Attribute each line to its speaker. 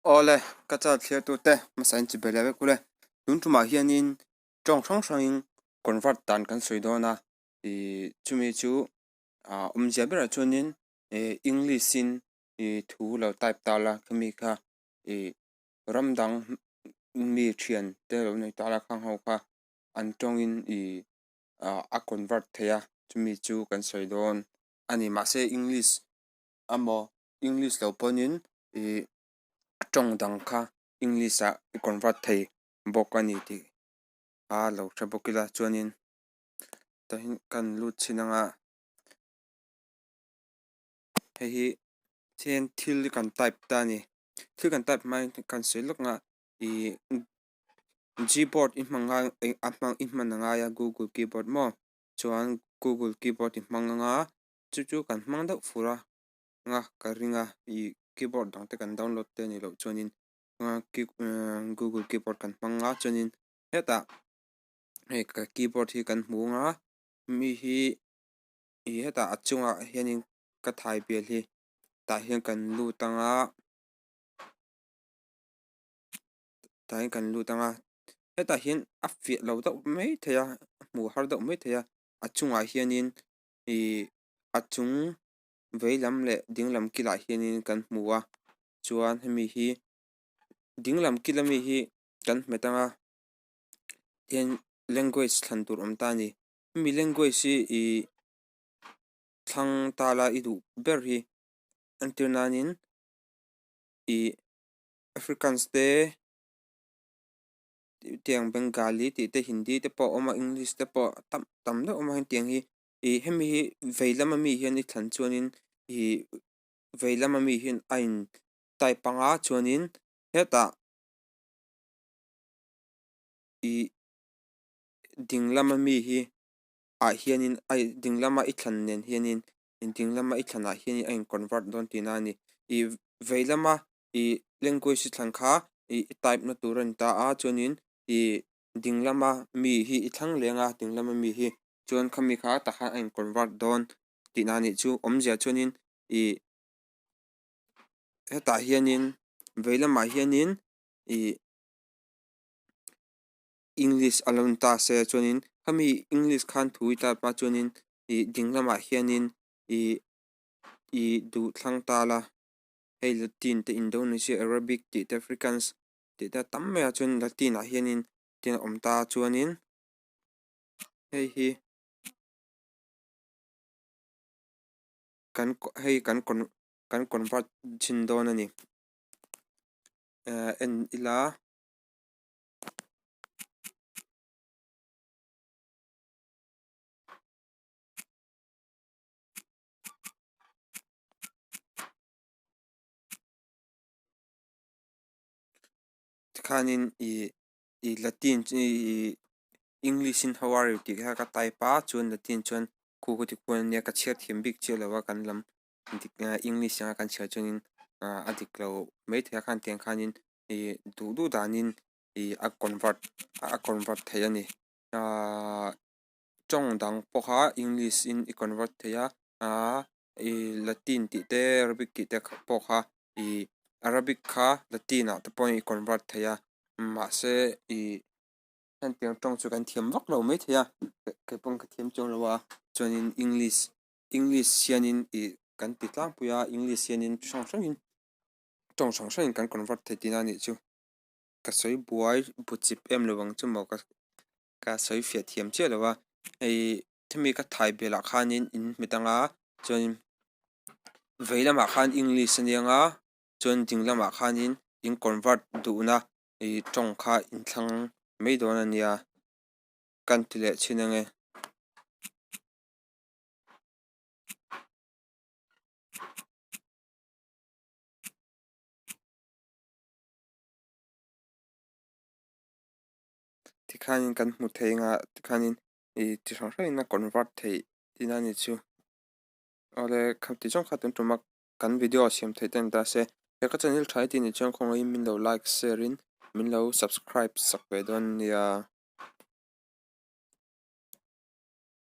Speaker 1: Awle, ka chal thliartute hmasa in chi belh vek ule. Tun tumah hianin tawng hrang hrangin convert dan kan sawi dawn a, ih chumi chu ah awmzia berah chuanin ih English in ih thu lo type ta la khami kha ih ram dang mi thian te lo nei ta la khang ho kha an tawngin ih ah a convert thei a chumi chu kan sawi dawn a ni mahse English amaw English lo pawhin ih tawng dang kha English ah i convert thei bawk a ni tih a lo hre bawk ila chuanin tah hian kan lut chhin ang a hei hi then thil kan type ta a ni thil kan type hmain kan sawi lawk ang a ih gboard i hmang a a hmang i hman a ngai a google keyboard maw chuan google keyboard i hmang ang a chu chu kan hmang deuh fur a anga ka ring a ih keyboard dang te kan download te a nih loh chuanin google keyboard kan hmang a chuanin hetah hei ka keyboard hi kan hmu ang a mi hi ih hetah a chungah hianin ka thai bial hi tah hian kan lut ang a tah hian kan lut ang a hetah hian a fiah lo deuh mai thei a a hmuh har deuh mai thei a a chungah hianin ih a chung veilam leh dinglam kilah hianin kan hmu a chuan hemi hi dinglam kil ami hi kan hmet ang a tihian language thlan tur awm ta a ni hemi language hi ih thlang ta la i duh ber hi entir nanin ih Africans te tiang Bengali tih te Hindi te pawh a awm a English te pawh tam tam deuh a awm a hetiang hi ih hemi hi vei lama mi hian i thlan chuanin ih vei lama mi hian a in type ang a chuanin hetah ih ding lama mi hi ah hianin a ding lama i thlan nen hianin ding lama i thlanah hianin a in convert dawn tihna a ni ih vei lama ih language i thlan kha ih type na tur a ni ta a chuanin ih ding lama mi hi i thlang leng a ding lama mi hi chuan khami kha tah khan a in convert dawn tihna a nih chu awmzia chuanin ih hetah hianin vei lamah hianin ih english a lo ni ta se chuanin khami english khan thu i type a chuanin ih ding lamah hianin ih ih duh thlang ta la hei latin te indonesia arabic tih te africans tih te a tam mai a chuan latin ah hianin tin a awm ta a chuanin hei hi kan hei kan con kan convert chhin dawn a ni eh en ila. Tikhanin ih ih latin chu ih english in how are you tih kha ka type a chuan latin chuan khu khu ti khuan ania ka chhiar thiam bik chiah lo a kan lam dik english anga kan chhiar chuanin ah a dik lo maithei a khan tiang khanin ih duh duh danin ih a convert a convert thei a ni ahh tawng dang pawh kha english in i convert thei a ahh ih latin tih te arabic tih te pawh kha ih arabic kha latin ah te pawhin i convert thei a mahse ih hetiang tawng chu kan thiam vak lo maithei a kei pawhin ka thiam chuang lo a chuanin english english hianin ih kan ti tlangpui a english hianin hrang hrangin tawng hrang hrangin kan convert thei tihna a nih chu ka sawi buai bu chip em lo ang chu maw ka ka sawi fiah thiam chiah lo a hei hemi ka thai belh ah khanin in hmet ang a chuanin vei lamah khan english a nia nga chuan ding lamah khanin in convert duhna ih tawng kha in thlang mai dawn a nia kan ti leh thin ang e. Tikhanin kan hmu thei ang a tikhanin ih chi hrang hrangin a convert theih tihna a ni chu. Awle kha ti zawng kha tun tum a kan video siam theih te an ta se he ka channel tha i tih ni chuan khawngaihin min lo like share in min lo subscribe sak ve dawn nia.